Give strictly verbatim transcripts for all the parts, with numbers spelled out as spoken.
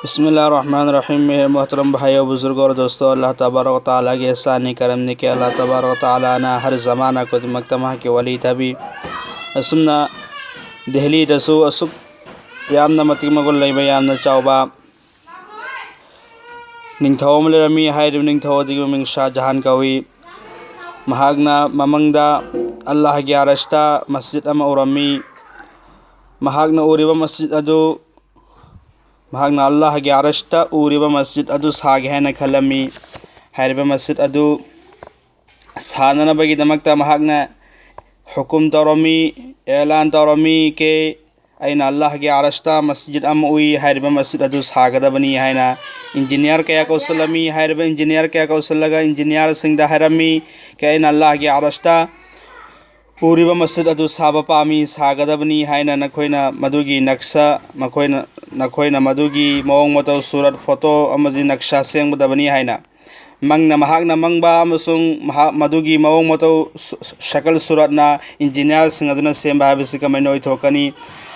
ꯕꯤꯁꯃꯤꯜꯂꯥꯍꯤꯔ ꯔꯍꯃꯥꯅꯤꯔ ꯔꯍꯤꯝ꯫ ꯍꯦ ꯃꯣꯍꯇꯔꯝ ꯚꯥꯏꯌꯣ, ꯕꯨꯖꯨꯔꯒꯣ ꯑꯣꯔ ꯗꯣꯁꯇꯣ, ꯑꯜꯂꯥꯍ ꯇꯕꯥꯔꯛ ꯋ ꯇꯥꯂꯥꯒꯤ ꯑꯦꯍꯁꯥꯅꯤ ꯀꯔꯝꯅꯤ ꯀꯤ ꯑꯜꯂꯥꯍ ꯇꯕꯥꯔꯛ ꯋ ꯇꯥꯂꯥꯅ ꯍꯔ ꯖꯃꯥꯅꯥ ꯈꯨꯗꯤꯡꯃꯛꯇ ꯃꯍꯥꯛꯀꯤ ꯋꯥꯂꯤ ꯊꯥꯕꯤ꯫ ꯑꯁꯨꯝꯅ ꯗꯦꯍꯂꯤꯗꯁꯨ ꯑꯁꯨꯛ ꯌꯥꯝꯅ ꯃꯇꯤꯛ ꯃꯒꯨꯟ ꯂꯩꯕ, ꯌꯥꯝꯅ ꯆꯥꯎꯕ ꯅꯤꯡꯊꯧ ꯑꯃ ꯂꯩꯔꯝꯃꯤ꯫ ꯍꯥꯏꯔꯤꯕ ꯅꯤꯡꯊꯧ ꯑꯗꯨꯒꯤ ꯃꯃꯤꯡ ꯁꯥꯍ ꯖꯍꯥꯟ ꯀꯧꯏ꯫ ꯃꯍꯥꯛꯅ ꯃꯃꯪꯗ ꯑꯜꯂꯥꯍꯒꯤ ꯑꯔꯁꯇ ꯃꯁꯖꯤꯗ ꯑꯃ ꯎꯔꯝꯃꯤ꯫ ꯃꯍꯥꯛꯅ ꯎꯔꯤꯕ ꯃꯁꯖꯤꯗ ꯑꯗꯨ ꯃꯍꯥꯛꯅ ꯑꯜꯂꯥꯍꯒꯤ ꯑꯔꯁꯇ ꯎꯔꯤꯕ ꯃꯁꯖꯤꯗ ꯑꯗꯨ ꯁꯥꯒꯦ ꯍꯥꯏꯅ ꯈꯜꯂꯝꯃꯤ꯫ ꯍꯥꯏꯔꯤꯕ ꯃꯁꯖꯤꯗ ꯑꯗꯨ ꯁꯥꯅꯅꯕꯒꯤꯗꯃꯛꯇ ꯃꯍꯥꯛꯅ ꯍꯨꯀꯨꯝ ꯇꯧꯔꯝꯃꯤ, ꯑꯦꯂꯥꯟ ꯇꯧꯔꯝꯃꯤ ꯀꯦ, "ꯑꯩꯅ ꯑꯜꯂꯥꯍꯒꯤ ꯑꯔꯁꯇ ꯃꯁꯖꯤꯗ ꯑꯃ ꯎꯏ, ꯍꯥꯏꯔꯤꯕ ꯃꯁꯖꯤꯗ ꯑꯗꯨ ꯁꯥꯒꯗꯕꯅꯤ" ꯍꯥꯏꯅ꯫ ꯏꯟꯖꯤꯅꯤꯌꯥꯔ ꯀꯌꯥ ꯀꯧꯁꯤꯜꯂꯝꯃꯤ꯫ ꯍꯥꯏꯔꯤꯕ ꯏꯟꯖꯤꯅꯤꯌꯥꯔ ꯀꯌꯥ ꯀꯧꯁꯤꯜꯂꯒ ꯏꯟꯖꯤꯅꯤꯌꯥꯔꯁꯤꯡꯗ ꯍꯥꯏꯔꯝꯃꯤ ꯀꯦ, "ꯑꯩꯅ ꯑꯜꯂꯥꯍꯒꯤ ꯑꯔꯁꯇ ꯎꯔꯤꯕ ꯃꯁꯖꯤꯗ ꯑꯗꯨ ꯁꯥꯕ ꯄꯥꯝꯃꯤ, ꯁꯥꯒꯗꯕꯅꯤ" ꯍꯥꯏꯅ꯫ ꯅꯈꯣꯏꯅ ꯃꯗꯨꯒꯤ ꯅꯛꯁꯥ, ꯃꯈꯣꯏꯅ, ꯅꯈꯣꯏꯅ ꯃꯗꯨꯒꯤ ꯃꯑꯣꯡ ꯃꯇꯧ, ꯁꯨꯔꯠ, ꯐꯣꯇꯣ ꯑꯃꯗꯤ ꯅꯛꯁꯥ ꯁꯦꯝꯒꯗꯕꯅꯤ ꯍꯥꯏꯅ꯫ ꯃꯪꯅ ꯃꯍꯥꯛꯅ ꯃꯪꯕ ꯑꯃꯁꯨꯡ ꯃꯍꯥꯛ ꯃꯗꯨꯒꯤ ꯃꯑꯣꯡ ꯃꯇꯧ ꯁ-, ꯁꯀꯜ ꯁꯨꯔꯠꯅ ꯏꯟꯖꯤꯅꯤꯌꯥꯔꯁꯤꯡ ꯑꯗꯨꯅ ꯁꯦꯝꯕ ꯍꯥꯏꯕꯁꯤ ꯀꯃꯥꯏꯅ ꯑꯣꯏꯊꯣꯛꯀꯅꯤ?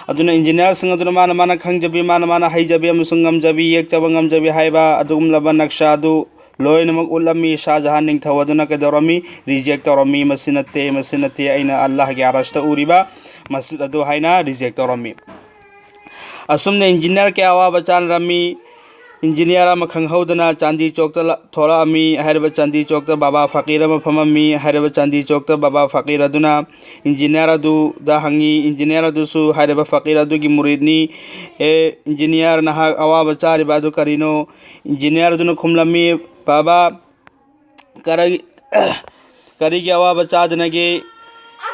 ꯑꯗꯨꯅ ꯏꯟꯖꯤꯅꯤꯌꯥꯔꯁꯤꯡ ꯑꯗꯨꯅ ꯃꯥꯅ, ꯃꯥꯅ ꯈꯪꯖꯕꯤ, ꯃꯥꯅ, ꯃꯥꯅ ꯍꯩꯖꯕꯤ ꯑꯃꯁꯨꯡ ꯉꯝꯖꯕꯤ, ꯌꯦꯛꯆꯕ ꯉꯝꯖꯕꯤ ꯍꯥꯏꯕ ꯑꯗꯨꯒꯨꯝꯂꯕ ꯅꯛꯁꯥ ꯑꯗꯨ ꯂꯣꯏꯅꯃꯛ ꯎꯠꯂꯝꯃꯤ꯫ ꯁꯥꯍ ꯖꯍꯥꯟ ꯅꯤꯡꯊꯧ ꯑꯗꯨꯅ ꯀꯩꯗꯧꯔꯝꯃꯤ? ꯔꯤꯖꯦꯛ ꯇꯧꯔꯝꯃꯤ꯫ "ꯃꯁꯤ ꯅꯠꯇꯦ, ꯃꯁꯤ ꯅꯠꯇꯦ, ꯑꯩꯅ ꯑꯜꯂꯥꯍꯒꯤ ꯑꯔꯁꯇ ꯎꯔꯤꯕ ꯃꯁꯖꯤꯗ ꯑꯗꯨ" ꯍꯥꯏꯅ ꯔꯤꯖꯦꯛ ꯇꯧꯔꯝꯃꯤ꯫ ꯑꯁꯨꯝꯅ ꯏꯟꯖꯤꯅꯤꯌꯥꯔ ꯀꯌꯥ ꯑꯋꯥꯕ ꯆꯥꯅꯔꯝꯃꯤ꯫ ꯏꯟꯖꯤꯅꯤꯌꯥꯔ ꯑꯃ ꯈꯪꯍꯧꯗꯅ ꯆꯥꯟꯗꯤ ꯆꯣꯛꯇ ꯂ-, ꯊꯣꯛꯂꯛꯑꯝꯃꯤ꯫ ꯍꯥꯏꯔꯤꯕ ꯆꯥꯟꯗꯤ ꯆꯣꯛꯇ ꯕꯥꯕꯥ ꯐꯀꯤꯔ ꯑꯃ ꯐꯝꯃꯝꯃꯤ꯫ ꯍꯥꯏꯔꯤꯕ ꯆꯥꯟꯗꯤ ꯆꯣꯛꯇ ꯕꯥꯕꯥ ꯐꯀꯤꯔ ꯑꯗꯨꯅ ꯏꯟꯖꯤꯅꯤꯌꯥꯔ ꯑꯗꯨꯗ ꯍꯪꯉꯤ꯫ ꯏꯟꯖꯤꯅꯤꯌꯥꯔ ꯑꯗꯨꯁꯨ ꯍꯥꯏꯔꯤꯕ ꯐꯀꯤꯔ ꯑꯗꯨꯒꯤ ꯃꯨꯔꯤꯗꯅꯤ꯫ "ꯑꯦ ꯏꯟꯖꯤꯅꯤꯌꯥꯔ, ꯅꯍꯥꯛ ꯑꯋꯥꯕ ꯆꯥꯔꯤꯕ ꯑꯗꯨ ꯀꯔꯤꯅꯣ?" ꯏꯟꯖꯤꯅꯤꯌꯥꯔ ꯑꯗꯨꯅ ꯈꯨꯝꯂꯝꯃꯤ, "ꯕꯥꯕꯥ, ꯀꯔꯤ-, ꯀꯔꯤꯒꯤ ꯑꯋꯥꯕ ꯆꯥꯗꯅꯒꯦ?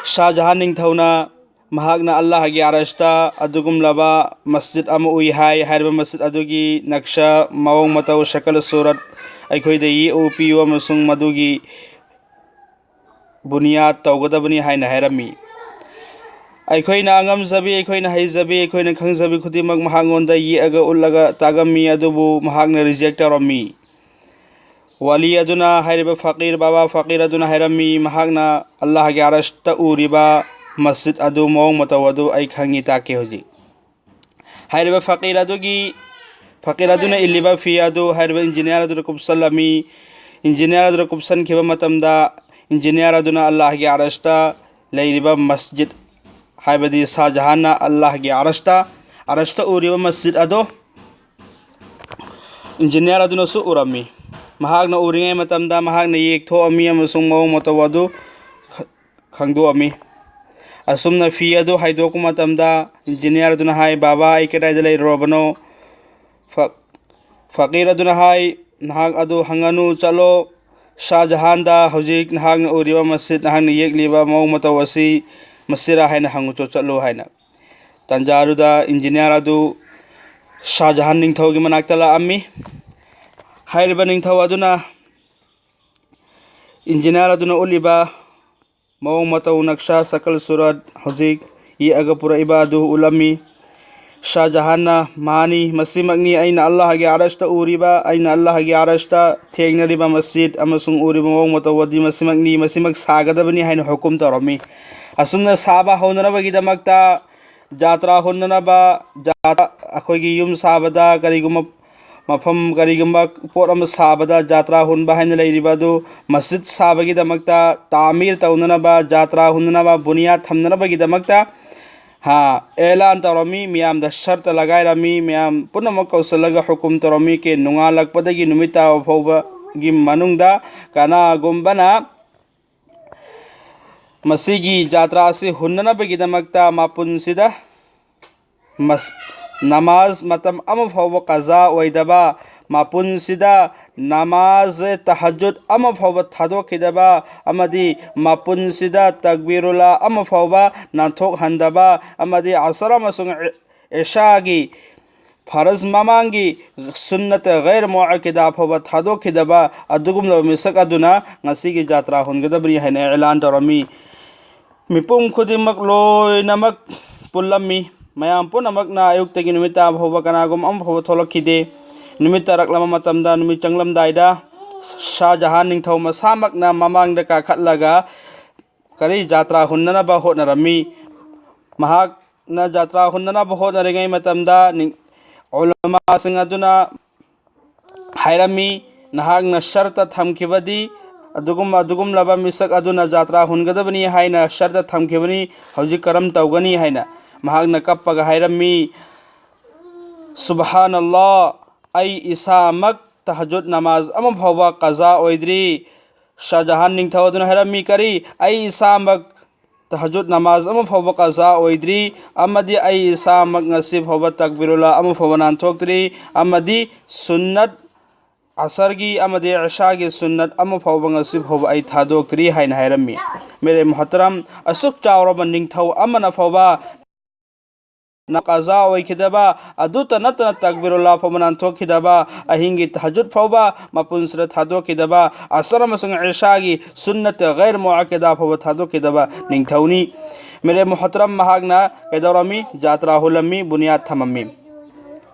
ꯁꯥꯍ ꯖꯍꯥꯟ ꯅꯤꯡꯊꯧꯅ ꯃꯍꯥꯛꯅ ꯑꯜꯂꯥꯍꯒꯤ ꯑꯔꯁꯇ ꯑꯗꯨꯒꯨꯝꯂꯕ ꯃꯁꯖꯤꯗ ꯑꯃ ꯎꯏ ꯍꯥꯏ꯫ ꯍꯥꯏꯔꯤꯕ ꯃꯁꯖꯤꯗ ꯑꯗꯨꯒꯤ ꯅꯛꯁꯥ, ꯃꯑꯣꯡ ꯃꯇꯧ, ꯁꯀꯜ ꯁꯨꯔꯠ ꯑꯩꯈꯣꯏꯗ ꯌꯦꯛꯎ, ꯄꯤꯌꯨ ꯑꯃꯁꯨꯡ ꯃꯗꯨꯒꯤ ꯕꯨꯅꯤꯌꯥꯗ ꯇꯧꯒꯗꯕꯅꯤ" ꯍꯥꯏꯅ ꯍꯥꯏꯔꯝꯃꯤ꯫ ꯑꯩꯈꯣꯏꯅ ꯑꯉꯝꯖꯕꯤ, ꯑꯩꯈꯣꯏꯅ ꯍꯩꯖꯕꯤ, ꯑꯩꯈꯣꯏꯅ ꯈꯪꯖꯕꯤ ꯈꯨꯗꯤꯡꯃꯛ ꯃꯍꯥꯛꯉꯣꯟꯗ ꯌꯦꯛꯑꯒ ꯎꯠꯂꯒ ꯇꯥꯛꯑꯝꯃꯤ, ꯑꯗꯨꯕꯨ ꯃꯍꯥꯛꯅ ꯔꯤꯖꯦꯛ ꯇꯧꯔꯝꯃꯤ꯫ ꯋꯥꯂꯤ ꯑꯗꯨꯅ, ꯍꯥꯏꯔꯤꯕ ꯐꯀꯤꯔ, ꯕꯥꯕꯥ ꯐꯀꯤꯔ ꯑꯗꯨꯅ ꯍꯥꯏꯔꯝꯃꯤ, "ꯃꯍꯥꯛꯅ ꯑꯜꯂꯥꯍꯒꯤ ꯑꯔꯁꯇ ꯎꯔꯤꯕ ꯃꯁꯖꯤꯗ ꯑꯗꯨ, ꯃꯑꯣꯡ ꯃꯇꯧ ꯑꯗꯨ ꯑꯩ ꯈꯪꯉꯤ, ꯇꯥꯛꯀꯦ ꯍꯧꯖꯤꯛ"꯫ ꯍꯥꯏꯔꯤꯕ ꯐꯀꯤꯔ ꯑꯗꯨꯒꯤ ꯐꯀꯤꯔ ꯑꯗꯨꯅ ꯏꯜꯂꯤꯕ ꯐꯤ ꯑꯗꯨ ꯍꯥꯏꯔꯤꯕ ꯏꯟꯖꯤꯅꯤꯌꯥꯔ ꯑꯗꯨꯗ ꯀꯨꯞꯁꯜꯂꯝꯃꯤ꯫ ꯏꯟꯖꯤꯅꯤꯌꯥꯔ ꯑꯗꯨꯗ ꯀꯨꯞꯁꯟꯈꯤꯕ ꯃꯇꯝꯗ, ꯏꯟꯖꯤꯅꯤꯌꯥꯔ ꯑꯗꯨꯅ ꯑꯜꯂꯥꯍꯒꯤ ꯑꯔꯁꯇ ꯂꯩꯔꯤꯕ ꯃꯁꯖꯤꯗ, ꯍꯥꯏꯕꯗꯤ ꯁꯥꯍ ꯖꯍꯥꯟꯅ ꯑꯜꯂꯥꯍꯒꯤ ꯑꯔꯁꯇ, ꯑꯔꯁꯇ ꯎꯔꯤꯕ ꯃꯁꯖꯤꯗ ꯑꯗꯣ ꯏꯟꯖꯤꯅꯤꯌꯥꯔ ꯑꯗꯨꯅꯁꯨ ꯎꯔꯝꯃꯤ꯫ ꯃꯍꯥꯛꯅ ꯎꯔꯤꯉꯩ ꯃꯇꯝꯗ ꯃꯍꯥꯛꯅ ꯌꯦꯛꯊꯣꯛꯑꯝꯃꯤ ꯑꯃꯁꯨꯡ ꯃꯑꯣꯡ ꯃꯇꯧ ꯑꯗꯨ ꯈ-, ꯈꯪꯗꯣꯛꯑꯝꯃꯤ꯫ ꯑꯁꯨꯝꯅ ꯐꯤ ꯑꯗꯨ ꯍꯥꯏꯗꯣꯛꯄ ꯃꯇꯝꯗ ꯏꯟꯖꯤꯅꯤꯌꯥꯔ ꯑꯗꯨꯅ ꯍꯥꯏ, "ꯕꯥꯕꯥ, ꯑꯩ ꯀꯗꯥꯏꯗ ꯂꯩꯔꯨꯔꯕꯅꯣ?" ꯐ-, ꯐꯀꯤꯔ ꯑꯗꯨꯅ ꯍꯥꯏ, "ꯅꯍꯥꯛ ꯑꯗꯨ ꯍꯪꯒꯅꯨ, ꯆꯠꯂꯣ꯫ ꯁꯥꯍ ꯖꯍꯥꯟꯗ ꯍꯧꯖꯤꯛ ꯅꯍꯥꯛꯅ ꯎꯔꯤꯕ ꯃꯁꯖꯤꯗ, ꯅꯍꯥꯛꯅ ꯌꯦꯛꯂꯤꯕ ꯃꯑꯣꯡ ꯃꯇꯧ ꯑꯁꯤ ꯃꯁꯤꯔꯥ ꯍꯥꯏꯅ ꯍꯪꯉꯨ ꯆꯣ, ꯆꯠꯂꯨ" ꯍꯥꯏꯅ꯫ ꯇꯥꯟꯖꯥꯗꯨꯗ ꯏꯟꯖꯤꯅꯤꯌꯥꯔ ꯑꯗꯨ ꯁꯥꯍ ꯖꯍꯥꯟ ꯅꯤꯡꯊꯧꯒꯤ ꯃꯅꯥꯛꯇ ꯂꯥꯛꯑꯝꯃꯤ꯫ ꯍꯥꯏꯔꯤꯕ ꯅꯤꯡꯊꯧ ꯑꯗꯨꯅ ꯏꯟꯖꯤꯅꯤꯌꯥꯔ ꯑꯗꯨꯅ ꯎꯠꯂꯤꯕ ꯃꯑꯣꯡ ꯃꯇꯧ, ꯅꯛꯁꯥ, ꯁꯀꯜ ꯁꯨꯔꯠ, ꯍꯧꯖꯤꯛ ꯌꯦꯛꯑꯒ ꯄꯨꯔꯛꯏꯕ ꯑꯗꯨ ꯎꯠꯂꯝꯃꯤ꯫ ꯁꯥꯍ ꯖꯍꯥꯟꯅ, "ꯃꯥꯅꯤ, ꯃꯁꯤꯃꯛꯅꯤ ꯑꯩꯅ ꯑꯜꯂꯥꯍꯒꯤ ꯑꯔꯁꯇ ꯎꯔꯤꯕ, ꯑꯩꯅ ꯑꯜꯂꯥꯍꯒꯤ ꯑꯔꯁꯇ ꯊꯦꯡꯅꯔꯤꯕ ꯃꯁꯖꯤꯗ ꯑꯃꯁꯨꯡ ꯎꯔꯤꯕ ꯃꯑꯣꯡ ꯃꯇꯧ ꯑꯗꯨ ꯃꯁꯤꯃꯛꯅꯤ, ꯃꯁꯤꯃꯛ ꯁꯥꯒꯗꯕꯅꯤ" ꯍꯥꯏꯅ ꯍꯨꯀꯨꯝ ꯇꯧꯔꯝꯃꯤ꯫ ꯑꯁꯨꯝꯅ ꯁꯥꯕ ꯍꯧꯅꯅꯕꯒꯤꯗꯃꯛꯇ ꯖꯥꯇ꯭ꯔꯥ ꯍꯨꯟꯅꯅꯕ, ꯖꯥꯇ꯭ꯔꯥ, ꯑꯩꯈꯣꯏꯒꯤ ꯌꯨꯝ ꯁꯥꯕꯗ ꯀꯔꯤꯒꯨꯝꯕ ꯃꯐꯝ, ꯀꯔꯤꯒꯨꯝꯕ ꯄꯣꯠ ꯑꯃ ꯁꯥꯕꯗ ꯖꯥꯇ꯭ꯔꯥ ꯍꯨꯟꯕ ꯍꯥꯏꯅ ꯂꯩꯔꯤꯕ ꯑꯗꯨ, ꯃꯁꯖꯤꯗ ꯁꯥꯕꯒꯤꯗꯃꯛꯇ ꯇꯥꯃꯤꯔ ꯇꯧꯅꯅꯕ, ꯖꯥꯇ꯭ꯔꯥ ꯍꯨꯟꯅꯅꯕ, ꯕꯨꯅꯤꯌꯥꯗ ꯊꯝꯅꯅꯕꯒꯤꯗꯃꯛꯇ, ꯍꯥ, ꯑꯦꯂꯥꯟ ꯇꯧꯔꯝꯃꯤ, ꯃꯤꯌꯥꯝꯗ ꯁꯔꯇ ꯂꯒꯥꯏꯔꯝꯃꯤ, ꯃꯤꯌꯥꯝ ꯄꯨꯝꯅꯃꯛ ꯀꯧꯁꯤꯜꯂꯒ ꯍꯨꯀꯨꯝ ꯇꯧꯔꯝꯃꯤ꯫ ꯀꯦ ꯅꯣꯡꯉꯥꯜꯂꯛꯄꯗꯒꯤ ꯅꯨꯃꯤꯠ ꯇꯥꯕ ꯐꯥꯎꯕꯒꯤ ꯃꯅꯨꯡꯗ ꯀꯅꯥꯒꯨꯝꯕꯅ ꯃꯁꯤꯒꯤ ꯖꯥꯇ꯭ꯔꯥ ꯑꯁꯤ ꯍꯨꯟꯅꯅꯕꯒꯤꯗꯃꯛꯇ ꯃꯄꯨꯟꯁꯤꯗ ꯃꯁ-, ꯅꯃꯥꯖ ꯃꯇꯝ ꯑꯃ ꯐꯥꯎꯕ ꯀꯖꯥ ꯑꯣꯏꯗꯕ, ꯃꯄꯨꯟꯁꯤꯗ ꯅꯃꯥꯖ ꯇꯍꯖꯨꯗ ꯑꯃ ꯐꯥꯎꯕ ꯊꯥꯗꯣꯛꯈꯤꯗꯕ ꯑꯃꯗꯤ ꯃꯄꯨꯟꯁꯤꯗ ꯇꯛꯕꯤꯔꯨꯜꯂꯥ ꯑꯃ ꯐꯥꯎꯕ ꯅꯥꯟꯊꯣꯛꯍꯟꯗꯕ ꯑꯃꯗꯤ ꯑꯁꯔ ꯑꯃꯁꯨꯡ ꯏ-, ꯏꯁꯥꯒꯤ ꯐꯔꯖ ꯃꯃꯥꯡꯒꯤ ꯁꯨꯟꯅꯠ ꯒꯩꯔ ꯃꯨꯑꯛꯀꯤꯗꯥ ꯐꯥꯎꯕ ꯊꯥꯗꯣꯛꯈꯤꯗꯕ ꯑꯗꯨꯒꯨꯝꯂꯕ ꯃꯤꯁꯛ ꯑꯗꯨꯅ ꯉꯁꯤꯒꯤ ꯖꯥꯇ꯭ꯔꯥ ꯍꯨꯟꯒꯗꯕꯅꯤ ꯍꯥꯏꯅ ꯑꯦꯂꯥꯟ ꯇꯧꯔꯝꯃꯤ꯫ ꯃꯤꯄꯨꯝ ꯈꯨꯗꯤꯡꯃꯛ ꯂꯣꯏꯅꯃꯛ ꯄꯨꯜꯂꯝꯃꯤ꯫ ꯃꯌꯥꯝ ꯄꯨꯝꯅꯃꯛꯅ ꯑꯌꯨꯛꯇꯒꯤ ꯅꯨꯃꯤꯠ ꯇꯥꯕ ꯐꯥꯎꯕ ꯀꯅꯥꯒꯨꯝꯕ ꯑꯃ ꯐꯥꯎꯕ ꯊꯣꯛꯂꯛꯈꯤꯗꯦ꯫ ꯅꯨꯃꯤꯠ ꯇꯥꯔꯛꯂꯕ ꯃꯇꯝꯗ, ꯅꯨꯃꯤꯠ ꯆꯪꯂꯝꯗꯥꯏꯗ ꯁꯥꯍ ꯖꯍꯥꯟ ꯅꯤꯡꯊꯧ ꯃꯁꯥꯃꯛꯅ ꯃꯃꯥꯡꯗ ꯀꯥꯈꯠꯂꯒ ꯀꯔꯤ ꯖꯥꯇ꯭ꯔꯥ ꯍꯨꯟꯅꯅꯕ ꯍꯣꯠꯅꯔꯝꯃꯤ꯫ ꯃꯍꯥꯛꯅ ꯖꯥꯇ꯭ꯔꯥ ꯍꯨꯟꯅꯅꯕ ꯍꯣꯠꯅꯔꯤꯉꯩ ꯃꯇꯝꯗ ꯅꯤꯡ-, ꯎꯂꯃꯥꯁꯤꯡ ꯑꯗꯨꯅ ꯍꯥꯏꯔꯝꯃꯤ, ꯅꯍꯥꯛꯅ ꯁꯔꯇ ꯊꯝꯈꯤꯕꯗꯤ ꯑꯗꯨꯒꯨꯝ-, ꯑꯗꯨꯒꯨꯝꯂꯕ ꯃꯤꯁꯛ ꯑꯗꯨꯅ ꯖꯥꯇ꯭ꯔꯥ ꯍꯨꯟꯒꯗꯕꯅꯤ ꯍꯥꯏꯅ ꯁꯔꯇ ꯊꯝꯈꯤꯕꯅꯤ, ꯍꯧꯖꯤꯛ ꯀꯔꯝ ꯇꯧꯒꯅꯤ ꯍꯥꯏꯅ꯫ ꯃꯍꯥꯛꯅ ꯀꯞꯄꯒ ꯍꯥꯏꯔꯝꯃꯤ, "ꯁꯨꯕꯍꯥꯅꯜꯂꯥꯍ, ꯑꯩ ꯏꯁꯥꯃꯛ ꯇꯍꯖꯨꯗ ꯅꯃꯥꯖ ꯑꯃ ꯐꯥꯎꯕ ꯀꯖꯥ ꯑꯣꯏꯗ꯭ꯔꯤ꯫" ꯁꯥꯍ ꯖꯍꯥꯟ ꯅꯤꯡꯊꯧ ꯑꯗꯨꯅ ꯍꯥꯏꯔꯝꯃꯤ, "ꯀꯔꯤ? ꯑꯩ ꯏꯁꯥꯃꯛ ꯇꯍꯖꯨꯗ ꯅꯃꯥꯖ ꯑꯃ ꯐꯥꯎꯕ ꯀꯖꯥ ꯑꯣꯏꯗ꯭ꯔꯤ, ꯑꯃꯗꯤ ꯑꯩ ꯏꯁꯥꯃꯛ ꯉꯁꯤ ꯐꯥꯎꯕ ꯇꯛꯕꯤꯔꯨꯜꯂꯥ ꯑꯃ ꯐꯥꯎꯕ ꯅꯥꯟꯊꯣꯛꯇ꯭ꯔꯤ, ꯑꯃꯗꯤ ꯁꯨꯟꯅꯠ ꯑꯁꯔꯒꯤ ꯑꯃꯗꯤ ꯏꯁꯥꯒꯤ ꯁꯨꯟꯅꯠ ꯑꯃ ꯐꯥꯎꯕ ꯉꯁꯤ ꯐꯥꯎꯕ ꯑꯩ ꯊꯥꯗꯣꯛꯇ꯭ꯔꯤ" ꯍꯥꯏꯅ ꯍꯥꯏꯔꯝꯃꯤ꯫ ꯃꯦꯔꯦ ꯃꯨꯍꯇꯔꯝ, ꯑꯁꯨꯛ ꯆꯥꯎꯔꯕ ꯅꯤꯡꯊꯧ ꯑꯃꯅ ꯐꯥꯎꯕ ꯅ ꯀꯖꯥ ꯑꯣꯏꯈꯤꯗꯕ, ꯑꯗꯨꯇ ꯅꯠꯇꯅ ꯇꯛꯕꯤꯔꯨꯜꯂꯥ ꯐꯥꯎꯕ ꯅꯥꯟꯊꯣꯛꯈꯤꯗꯕ, ꯑꯍꯤꯡꯒꯤ ꯇꯍꯖꯨꯗ ꯐꯥꯎꯕ ꯃꯄꯨꯟꯁꯤꯗ ꯊꯥꯗꯣꯛꯈꯤꯗꯕ, ꯑꯁꯔ ꯑꯃꯁꯨꯡ ꯏꯁꯥꯒꯤ ꯁꯨꯟꯅꯠ ꯒꯩꯔ ꯃꯨꯑꯛꯀꯗꯥ ꯐꯥꯎꯕ ꯊꯥꯗꯣꯛꯈꯤꯗꯕ ꯅꯤꯡꯊꯧꯅꯤ꯫ ꯃꯦꯔꯦ ꯃꯨꯍꯇꯔꯝ, ꯃꯍꯥꯛꯅ ꯀꯩꯗꯧꯔꯝꯃꯤ? ꯖꯥꯇ꯭ꯔꯥ ꯍꯨꯜꯂꯝꯃꯤ, ꯕꯨꯅꯤꯌꯥꯗ ꯊꯝꯃꯝꯃꯤ꯫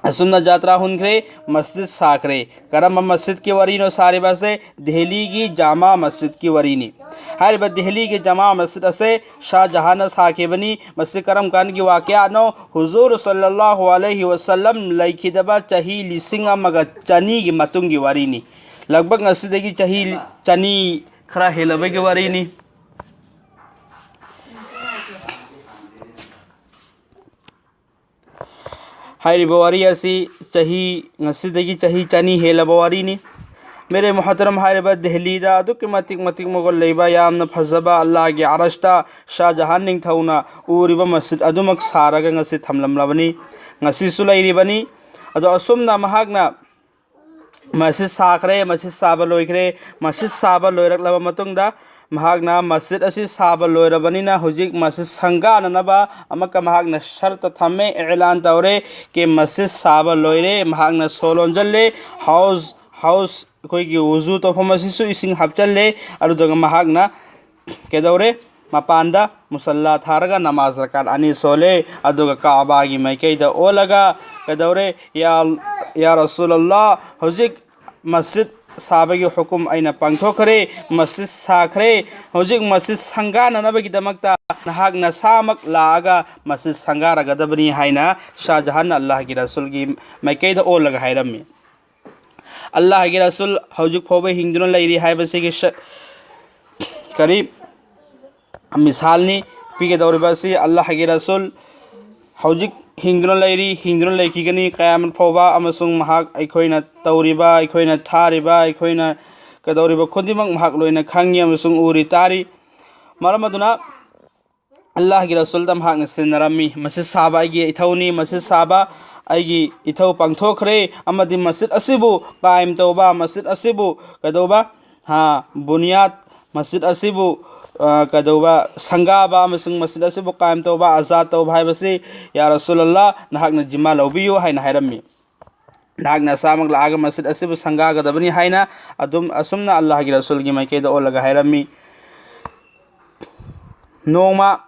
ꯑꯁꯨꯝꯅ ꯖꯥꯇ꯭ꯔꯥ ꯍꯨꯟꯈ꯭ꯔꯦ, ꯃꯁꯖꯤꯗ ꯁꯥꯈ꯭ꯔꯦ꯫ ꯀꯔꯝꯕ ꯃꯁꯖꯤꯗꯀꯤ ꯋꯥꯔꯤꯅꯣ ꯁꯥꯔꯤꯕ ꯑꯁꯦ? ꯗꯦꯍꯂꯤꯒꯤ ꯖꯃꯥ ꯃꯁꯖꯤꯗꯀꯤ ꯋꯥꯔꯤꯅꯤ꯫ ꯍꯥꯏꯔꯤꯕ ꯗꯦꯍꯂꯤꯒꯤ ꯖꯃꯥ ꯃꯁꯖꯤꯗ ꯑꯁꯦ ꯁꯥꯍ ꯖꯍꯥꯟꯅ ꯁꯥꯈꯤꯕꯅꯤ꯫ ꯃꯁꯤ ꯀꯔꯝ ꯀꯥꯟꯒꯤ ꯋꯥꯀꯤꯌꯥꯅꯣ? ꯍꯨꯖꯨꯔ ꯁꯜꯂꯜꯂꯥꯍꯨ ꯑꯂꯩꯍꯤ ꯋꯁꯜꯂꯝ ꯂꯩꯈꯤꯗꯕ ꯆꯍꯤ ꯂꯤꯁꯤꯡ ꯑꯃꯒ ꯆꯅꯤꯒꯤ ꯃꯇꯨꯡꯒꯤ ꯋꯥꯔꯤꯅꯤ꯫ ꯂꯒꯚꯒ ꯉꯁꯤꯗꯒꯤ ꯆꯍꯤ ꯆꯅꯤ ꯈꯔ ꯍꯦꯜꯂꯕꯒꯤ ꯋꯥꯔꯤꯅꯤ꯫ ꯍꯥꯏꯔꯤꯕ ꯋꯥꯔꯤ ꯑꯁꯤ ꯆꯍꯤ, ꯉꯁꯤꯗꯒꯤ ꯆꯍꯤ ꯆꯅꯤ ꯍꯦꯜꯂꯕ ꯋꯥꯔꯤꯅꯤ꯫ ꯃꯦꯔꯦ ꯃꯨꯍꯇꯔꯝ, ꯍꯥꯏꯔꯤꯕ ꯗꯦꯍꯂꯤꯗ ꯑꯗꯨꯛꯀꯤ ꯃꯇꯤꯛ ꯃꯇꯤꯛ ꯃꯒꯨꯟ ꯂꯩꯕ, ꯌꯥꯝꯅ ꯐꯖꯕ, ꯑꯜꯂꯥꯍꯒꯤ ꯑꯔꯁꯇ ꯁꯥꯍ ꯖꯍꯥꯟ ꯅꯤꯡꯊꯧꯅ ꯎꯔꯤꯕ ꯃꯁꯖꯤꯗ ꯑꯗꯨꯃꯛ ꯁꯥꯔꯒ ꯉꯁꯤ ꯊꯝꯂꯝꯂꯕꯅꯤ, ꯉꯁꯤꯁꯨ ꯂꯩꯔꯤꯕꯅꯤ꯫ ꯑꯗꯣ ꯑꯁꯨꯝꯅ ꯃꯍꯥꯛꯅ ꯃꯁꯖꯤꯗ ꯁꯥꯈ꯭ꯔꯦ, ꯃꯁꯖꯤꯗ ꯁꯥꯕ ꯂꯣꯏꯈ꯭ꯔꯦ꯫ ꯃꯁꯖꯤꯗ ꯁꯥꯕ ꯂꯣꯏꯔꯛꯂꯕ ꯃꯇꯨꯡꯗ ꯃꯍꯥꯛꯅ ꯃꯁꯖꯤꯗ ꯑꯁꯤ ꯁꯥꯕ ꯂꯣꯏꯔꯕꯅꯤꯅ ꯍꯧꯖꯤꯛ ꯃꯁꯖꯤꯗ ꯁꯪꯒꯥꯅꯅꯕ ꯑꯃꯨꯛꯀ ꯃꯍꯥꯛꯅ ꯁꯔꯇ ꯊꯝꯃꯦ, ꯏꯂꯥꯟ ꯇꯧꯔꯦ꯫ ꯀꯤ ꯃꯁꯖꯤꯗ ꯁꯥꯕ ꯂꯣꯏꯔꯦ, ꯃꯍꯥꯛꯅ ꯁꯣ ꯂꯣꯟꯖꯜꯂꯦ, ꯍꯥꯎꯁ, ꯍꯥꯎꯁ ꯑꯩꯈꯣꯏꯒꯤ ꯋꯨꯖꯨ ꯇꯧꯐꯝ ꯑꯁꯤꯁꯨ ꯏꯁꯤꯡ ꯍꯥꯞꯆꯜꯂꯦ꯫ ꯑꯗꯨꯗꯨꯒ ꯃꯍꯥꯛꯅ ꯀꯩꯗꯧꯔꯦ? ꯃꯄꯥꯟꯗ ꯃꯨꯁꯜꯂꯥ ꯊꯥꯔꯒ ꯅꯃꯥꯖ ꯔꯀꯥꯠ ꯑꯅꯤ ꯁꯣꯜꯂꯦ꯫ ꯑꯗꯨꯒ ꯀꯥꯕꯥꯒꯤ ꯃꯥꯏꯀꯩꯗ ꯑꯣꯜꯂꯒ ꯀꯩꯗꯧꯔꯦ? "ꯌꯥ, ꯌꯥ ꯔꯁꯨꯂꯜꯂꯥ, ꯍꯧꯖꯤꯛ ꯃꯁꯖꯤꯗ ꯁꯥꯕꯒꯤ ꯍꯨꯀꯨꯝ ꯑꯩꯅ ꯄꯥꯡꯊꯣꯛꯈ꯭ꯔꯦ, ꯃꯁꯖꯤꯗ ꯁꯥꯈ꯭ꯔꯦ꯫ ꯍꯧꯖꯤꯛ ꯃꯁꯖꯤꯗ ꯁꯪꯒꯥꯅꯅꯕꯒꯤꯗꯃꯛꯇ ꯅꯍꯥꯛ ꯅꯁꯥꯃꯛ ꯂꯥꯛꯑꯒ ꯃꯁꯖꯤꯗ ꯁꯪꯒꯥꯔꯒꯗꯕꯅꯤ" ꯍꯥꯏꯅ ꯁꯥꯍ ꯖꯍꯥꯟꯅ ꯑꯜꯂꯥꯍꯒꯤ ꯔꯁꯨꯜꯒꯤ ꯃꯥꯏꯀꯩꯗ ꯑꯣꯜꯂꯒ ꯍꯥꯏꯔꯝꯃꯤ꯫ ꯑꯜꯂꯥꯍꯒꯤ ꯔꯁꯨꯜ ꯍꯧꯖꯤꯛ ꯐꯥꯎꯕ ꯍꯤꯡꯗꯨꯅ ꯂꯩꯔꯤ ꯍꯥꯏꯕꯁꯤꯒꯤ ꯁ-, ꯀꯔꯤ ꯃꯤꯁꯥꯜꯅꯤ ꯄꯤꯒꯗꯧꯔꯤꯕ ꯑꯁꯤ꯫ ꯑꯜꯂꯥꯍꯒꯤ ꯔꯁꯨꯜ ꯍꯧꯖꯤꯛ ꯍꯤꯡꯗꯨꯅ ꯂꯩꯔꯤ, ꯍꯤꯡꯗꯨꯅ ꯂꯩꯈꯤꯒꯅꯤ ꯀꯌꯥꯃꯠ ꯐꯥꯎꯕ, ꯑꯃꯁꯨꯡ ꯃꯍꯥꯛ ꯑꯩꯈꯣꯏꯅ ꯇꯧꯔꯤꯕ, ꯑꯩꯈꯣꯏꯅ ꯊꯥꯔꯤꯕ, ꯑꯩꯈꯣꯏꯅ ꯀꯩꯗꯧꯔꯤꯕ ꯈꯨꯗꯤꯡꯃꯛ ꯃꯍꯥꯛ ꯂꯣꯏꯅ ꯈꯪꯉꯤ ꯑꯃꯁꯨꯡ ꯎꯔꯤ ꯇꯥꯔꯤ꯫ ꯃꯔꯝ ꯑꯗꯨꯅ ꯑꯜꯂꯥꯍꯒꯤ ꯔꯁꯨꯜꯗ ꯃꯍꯥꯛꯅ ꯁꯤꯟꯅꯔꯝꯃꯤ, "ꯃꯁꯖꯤꯗ ꯁꯥꯕ ꯑꯩꯒꯤ ꯏꯊꯧꯅꯤ, ꯃꯁꯖꯤꯗ ꯁꯥꯕ ꯑꯩꯒꯤ ꯏꯊꯧ ꯄꯥꯡꯊꯣꯛꯈ꯭ꯔꯦ, ꯑꯃꯗꯤ ꯃꯁꯖꯤꯗ ꯑꯁꯤꯕꯨ ꯀꯥꯏꯝ ꯇꯧꯕ, ꯃꯁꯖꯤꯗ ꯑꯁꯤꯕꯨ ꯀꯩꯗꯧꯕ, ꯍꯥ, ꯕꯨꯅꯤꯌꯥꯠ, ꯃꯁꯖꯤꯗ ꯑꯁꯤꯕꯨ, ꯑ, ꯀꯩꯗꯧꯕ, ꯁꯪꯒꯥꯕ ꯑꯃꯁꯨꯡ ꯃꯁꯖꯤꯗ ꯑꯁꯤꯕꯨ ꯀꯥꯏꯝ ꯇꯧꯕ, ꯑꯖꯥꯗ ꯇꯧꯕ ꯍꯥꯏꯕꯁꯤ, ꯌꯥ ꯔꯁꯨꯂꯜꯂꯥꯍ, ꯅꯍꯥꯛꯅ ꯖꯤꯝꯃꯥ ꯂꯧꯕꯤꯌꯨ" ꯍꯥꯏꯅ ꯍꯥꯏꯔꯝꯃꯤ꯫ ꯅꯍꯥꯛ ꯅꯁꯥꯃꯛ ꯂꯥꯛꯑꯒ ꯃꯁꯖꯤꯗ ꯑꯁꯤꯕꯨ ꯁꯪꯒꯥꯒꯗꯕꯅꯤ ꯍꯥꯏꯅ ꯑꯗꯨꯝ ꯑꯁꯨꯝꯅ ꯑꯜꯂꯥꯍꯒꯤ ꯔꯁꯨꯜꯒꯤ ꯃꯥꯏꯀꯩꯗ ꯑꯣꯜꯂꯒ ꯍꯥꯏꯔꯝꯃꯤ꯫ ꯅꯣꯡꯃ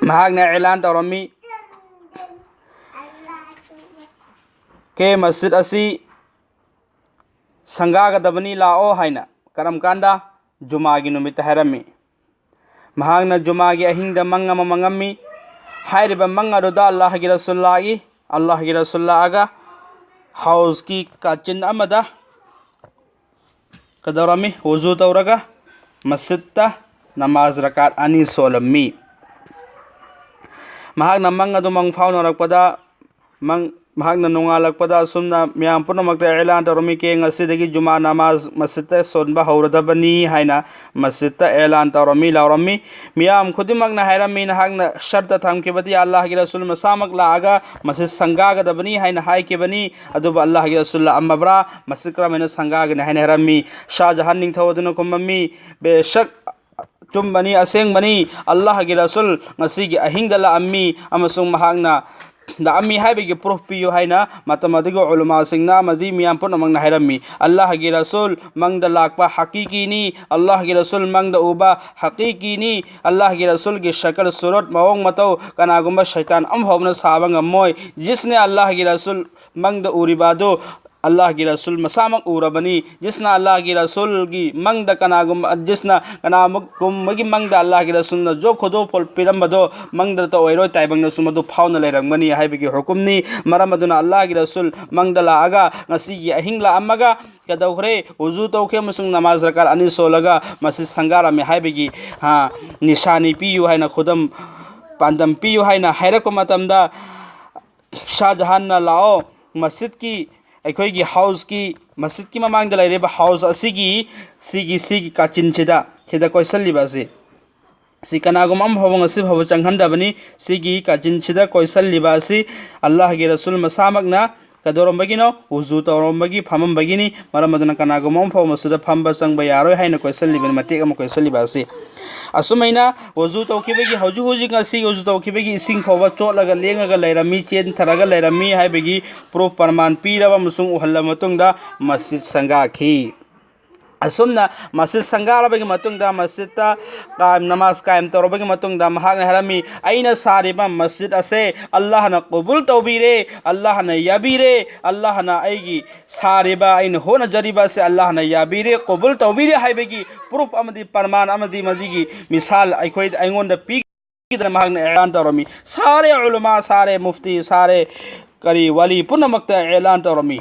ꯃꯍꯥꯛꯅ ꯑꯦꯂꯥꯟ ꯇꯧꯔꯝꯃꯤ, "ꯀꯦ, ꯃꯁꯖꯤꯗ ꯑꯁꯤ ꯁꯪꯒꯥꯒꯗꯕꯅꯤ, ꯂꯥꯛꯑꯣ" ꯍꯥꯏꯅ꯫ ꯀꯔꯝ ꯀꯥꯟꯗ? ꯖꯨꯃꯥꯒꯤ ꯅꯨꯃꯤꯠꯇ ꯍꯥꯏꯔꯝꯃꯤ꯫ ꯃꯍꯥꯛꯅ ꯖꯨꯃꯥꯒꯤ ꯑꯍꯤꯡꯗ ꯃꯪ ꯑꯃ ꯃꯪꯉꯝꯃꯤ꯫ ꯍꯥꯏꯔꯤꯕ ꯃꯪ ꯑꯗꯨꯗ ꯑꯜꯂꯥꯍꯒꯤ ꯔꯁꯨꯜ ꯂꯥꯛꯏ꯫ ꯑꯜꯂꯥꯍꯒꯤ ꯔꯁꯨꯜ ꯂꯥꯛꯑꯒ ꯍꯥꯎꯁꯀꯤ ꯀꯥꯆꯤꯟ ꯑꯃꯗ ꯀꯩꯗꯧꯔꯝꯃꯤ? ꯋꯨꯖꯨ ꯇꯧꯔꯒ ꯃꯁꯖꯤꯗꯇ ꯅꯃꯥꯖ ꯔꯀꯥꯠ ꯑꯅꯤ ꯁꯣꯜꯂꯝꯃꯤ꯫ ꯃꯍꯥꯛꯅ ꯃꯪ ꯑꯗꯨ ꯃꯪ ꯐꯥꯎꯅꯔꯛꯄꯗ, ꯃꯪ, ꯃꯍꯥꯛꯅ ꯅꯣꯡꯉꯥꯜꯂꯛꯄꯗ ꯑꯁꯨꯝꯅ ꯃꯤꯌꯥꯝ ꯄꯨꯝꯅꯃꯛꯇ ꯑꯦꯂꯥꯟ ꯇꯧꯔꯝꯃꯤ, "ꯀꯦ, ꯉꯁꯤꯗꯒꯤ ꯖꯨꯃꯥ ꯅꯃꯥꯖ ꯃꯁꯖꯤꯗꯇ ꯁꯣꯟꯕ ꯍꯧꯔꯗꯕꯅꯤ" ꯍꯥꯏꯅ ꯃꯁꯖꯤꯗꯇ ꯑꯦꯂꯥꯟ ꯇꯧꯔꯝꯃꯤ, ꯂꯥꯎꯔꯝꯃꯤ꯫ ꯃꯤꯌꯥꯝ ꯈꯨꯗꯤꯡꯃꯛꯅ ꯍꯥꯏꯔꯝꯃꯤ, "ꯅꯍꯥꯛꯅ ꯁꯔꯇ ꯊꯝꯈꯤꯕꯗꯤ ꯑꯜꯂꯥꯍꯒꯤ ꯔꯁꯨꯜ ꯃꯁꯥꯃꯛ ꯂꯥꯛꯑꯒ ꯃꯁꯖꯤꯗ ꯁꯪꯒꯥꯒꯗꯕꯅꯤ" ꯍꯥꯏꯅ ꯍꯥꯏꯈꯤꯕꯅꯤ, ꯑꯗꯨꯕꯨ ꯑꯜꯂꯥꯍꯒꯤ ꯔꯁꯨꯜ ꯂꯥꯛꯑꯝꯃꯕ꯭ꯔꯥ? ꯃꯁꯖꯤꯗ ꯀꯔꯝꯍꯥꯏꯅ ꯁꯪꯒꯥꯒꯅꯤ ꯍꯥꯏꯅ ꯍꯥꯏꯔꯝꯃꯤ꯫ ꯁꯥꯍ ꯖꯍꯥꯟ ꯅꯤꯡꯊꯧ ꯑꯗꯨꯅ ꯈꯨꯝꯃꯝꯃꯤ, "ꯕꯦꯁꯛ ꯑꯆꯨꯝꯕꯅꯤ, ꯑꯁꯦꯡꯕꯅꯤ, ꯑꯜꯂꯥꯍꯒꯤ ꯔꯁꯨꯜ ꯉꯁꯤꯒꯤ ꯑꯍꯤꯡꯗ ꯂꯥꯛꯑꯝꯃꯤ ꯑꯃꯁꯨꯡ ꯃꯍꯥꯛꯅ ꯂꯥꯛꯑꯝꯃꯤ ꯍꯥꯏꯕꯒꯤ ꯄ꯭ꯔꯨꯐ ꯄꯤꯌꯨ" ꯍꯥꯏꯅ ꯃꯇꯝ ꯑꯗꯨꯒꯤ ꯎꯂꯃꯥꯁꯤꯡꯅ ꯑꯃꯗꯤ ꯃꯤꯌꯥꯝ ꯄꯨꯝꯅꯃꯛꯅ ꯍꯥꯏꯔꯝꯃꯤ꯫ ꯑꯜꯂꯥꯍꯒꯤ ꯔꯁꯨꯜ ꯃꯪꯗ ꯂꯥꯛꯄ ꯍꯀꯤꯀꯤꯅꯤ, ꯑꯜꯂꯥꯍꯒꯤ ꯔꯁꯨꯜ ꯃꯪꯗ ꯎꯕ ꯍꯀꯤꯀꯤꯅꯤ, ꯑꯜꯂꯥꯍꯒꯤ ꯔꯁꯨꯜꯒꯤ ꯁꯀꯜ ꯁꯨꯔꯠ ꯃꯑꯣꯡ ꯃꯇꯧ ꯀꯅꯥꯒꯨꯝꯕ ꯁꯩꯇꯥꯟ ꯑꯃꯐꯥꯎꯕꯅ ꯁꯥꯕ ꯉꯝꯃꯣꯏ꯫ ꯖꯤꯁꯅꯦ ꯑꯜꯂꯥꯍꯒꯤ ꯔꯁꯨꯜ ꯃꯪꯗ ꯎꯔꯤꯕ ꯑꯗꯨ ꯑꯜꯂꯥꯍꯒꯤ ꯔꯁꯨꯜ ꯃꯁꯥꯃꯛ ꯎꯔꯕꯅꯤ꯫ ꯖꯤꯁꯅ ꯑꯜꯂꯥꯍꯒꯤ ꯔꯁꯨꯜꯒꯤ ꯃꯪꯗ ꯀꯅꯥꯒꯨꯝꯕ, ꯖꯤꯁꯅ ꯀꯅꯥꯒꯨꯝꯕꯒꯤ ꯃꯪꯗ ꯑꯜꯂꯥꯍꯒꯤ ꯔꯁꯨꯜꯅ ꯖꯣ ꯈꯨꯗꯣ ꯐꯣꯜ ꯄꯤꯔꯝꯕꯗꯣ ꯃꯪꯗꯇ ꯑꯣꯏꯔꯣꯏ, ꯇꯥꯏꯕꯪꯗꯁꯨ ꯃꯗꯨ ꯐꯥꯎꯅ ꯂꯩꯔꯝꯒꯅꯤ ꯍꯥꯏꯕꯒꯤ ꯍꯨꯀꯨꯝꯅꯤ꯫ ꯃꯔꯝ ꯑꯗꯨꯅ ꯑꯜꯂꯥꯍꯒꯤ ꯔꯁꯨꯜ ꯃꯪꯗ ꯂꯥꯛꯑꯒ ꯉꯁꯤꯒꯤ ꯑꯍꯤꯡ ꯂꯥꯛꯑꯝꯃꯒ ꯀꯩꯗꯧꯈ꯭ꯔꯦ? ꯎꯖꯨ ꯇꯧꯈꯤ ꯑꯃꯁꯨꯡ ꯅꯃꯥꯖ ꯔꯀꯥꯠ ꯑꯅꯤ ꯁꯣꯜꯂꯒ ꯃꯁꯖꯤꯗ ꯁꯪꯒꯥꯔꯝꯃꯦ ꯍꯥꯏꯕꯒꯤ, ꯍꯥ, ꯅꯤꯁꯥꯅꯤ ꯄꯤꯌꯨ ꯍꯥꯏꯅ, ꯈꯨꯗꯝ ꯄꯥꯟꯗꯝ ꯄꯤꯌꯨ ꯍꯥꯏꯅ ꯍꯥꯏꯔꯛꯄ ꯃꯇꯝꯗ, ꯁꯥꯍ ꯖꯍꯥꯟꯅ ꯂꯥꯛꯑꯣ, ꯃꯁꯖꯤꯗꯀꯤ, ꯑꯩꯈꯣꯏꯒꯤ ꯍꯥꯎꯁꯀꯤ, ꯃꯁꯖꯤꯗꯀꯤ ꯃꯃꯥꯡꯗ ꯂꯩꯔꯤꯕ ꯍꯥꯎꯁ ꯑꯁꯤꯒꯤ, ꯁꯤꯒꯤ, ꯁꯤꯒꯤ ꯀꯥꯆꯤꯟꯁꯤꯗ, ꯁꯤꯗ ꯀꯣꯏꯁꯜꯂꯤꯕ ꯑꯁꯤ, ꯁꯤ ꯀꯅꯥꯒꯨꯝꯕ ꯑꯃ ꯐꯥꯎꯕ ꯉꯁꯤ ꯐꯥꯎꯕ ꯆꯪꯍꯟꯗꯕꯅꯤ꯫ ꯁꯤꯒꯤ ꯀꯥꯆꯤꯟꯁꯤꯗ ꯀꯣꯏꯁꯜꯂꯤꯕ ꯑꯁꯤ ꯑꯜꯂꯥꯍꯒꯤ ꯔꯁꯨꯜ ꯃꯁꯥꯃꯛꯅ ꯀꯩꯗꯧꯔꯝꯕꯒꯤꯅꯣ? ꯎꯖꯨ ꯇꯧꯔꯝꯕꯒꯤ, ꯐꯝꯃꯝꯕꯒꯤꯅꯤ꯫ ꯃꯔꯝ ꯑꯗꯨꯅ ꯀꯅꯥꯒꯨꯝꯕ ꯑꯃ ꯐꯥꯎꯕ ꯃꯁꯤꯗ ꯐꯝꯕ ꯆꯪꯕ ꯌꯥꯔꯣꯏ ꯍꯥꯏꯅ ꯀꯣꯏꯁꯜꯂꯤꯕꯅꯤ, ꯃꯇꯦꯛ ꯑꯃ ꯀꯣꯏꯁꯜꯂꯤꯕ ꯑꯁꯤ꯫ ꯑꯁꯨꯃꯥꯏꯅ ꯎꯖꯨ ꯇꯧꯈꯤꯕꯒꯤ, ꯍꯧꯖꯤꯛ ꯍꯧꯖꯤꯛ ꯉꯁꯤ ꯎꯖꯨ ꯇꯧꯈꯤꯕꯒꯤ ꯏꯁꯤꯡ ꯐꯥꯎꯕ ꯆꯣꯠꯂꯒ ꯂꯦꯡꯉꯒ ꯂꯩꯔꯝꯃꯤ, ꯆꯦꯟꯊꯔꯒ ꯂꯩꯔꯝꯃꯤ ꯍꯥꯏꯕꯒꯤ ꯄ꯭ꯔꯨꯐ, ꯄ꯭ꯔꯃꯥꯟ ꯄꯤꯔꯕ ꯑꯃꯁꯨꯡ ꯎꯍꯜꯂꯕ ꯃꯇꯨꯡꯗ ꯃꯁꯖꯤꯗ ꯁꯪꯒꯥꯈꯤ꯫ ꯑꯁꯨꯝꯅ ꯃꯁꯖꯤꯗ ꯁꯪꯒꯥꯔꯕꯒꯤ ꯃꯇꯨꯡꯗ, ꯃꯁꯖꯤꯗꯇ ꯀꯥꯏꯝ, ꯅꯃꯥꯖ ꯀꯥꯏꯝ ꯇꯧꯔꯕꯒꯤ ꯃꯇꯨꯡꯗ ꯃꯍꯥꯛꯅ ꯍꯥꯏꯔꯝꯃꯤ, "ꯑꯩꯅ ꯁꯥꯔꯤꯕ ꯃꯁꯖꯤꯗ ꯑꯁꯦ ꯑꯜꯂꯥꯍꯅ ꯀꯕꯨꯜ ꯇꯧꯕꯤꯔꯦ, ꯑꯜꯂꯥꯍꯅ ꯌꯥꯕꯤꯔꯦ, ꯑꯜꯂꯥꯍꯅ ꯑꯩꯒꯤ ꯁꯥꯔꯤꯕ, ꯑꯩꯅ ꯍꯣꯠꯅꯖꯔꯤꯕ ꯑꯁꯦ ꯑꯜꯂꯥꯍꯅ ꯌꯥꯕꯤꯔꯦ, ꯀꯕꯨꯜ ꯇꯧꯕꯤꯔꯦ" ꯍꯥꯏꯕꯒꯤ ꯄ꯭ꯔꯨꯐ ꯑꯃꯗꯤ ꯄ꯭ꯔꯃꯥꯟ ꯑꯃꯗꯤ ꯃꯗꯨꯒꯤ ꯃꯤꯁꯥꯜ ꯑꯩꯈꯣꯏꯗ, ꯑꯩꯉꯣꯟꯗ ꯄꯤ꯫ ꯗꯅ ꯃꯍꯥꯛꯅ ꯑꯦꯂꯥꯟ ꯇꯧꯔꯝꯃꯤ꯫ ꯁꯥꯔꯦ ꯎꯂꯃꯥ, ꯁꯥꯔꯦ ꯃꯨꯐꯇꯤ, ꯁꯥꯔꯦ ꯀꯔꯤ ꯋꯥꯂꯤ ꯄꯨꯝꯅꯃꯛꯇ ꯑꯦꯂꯥꯟ ꯇꯧꯔꯝꯃꯤ꯫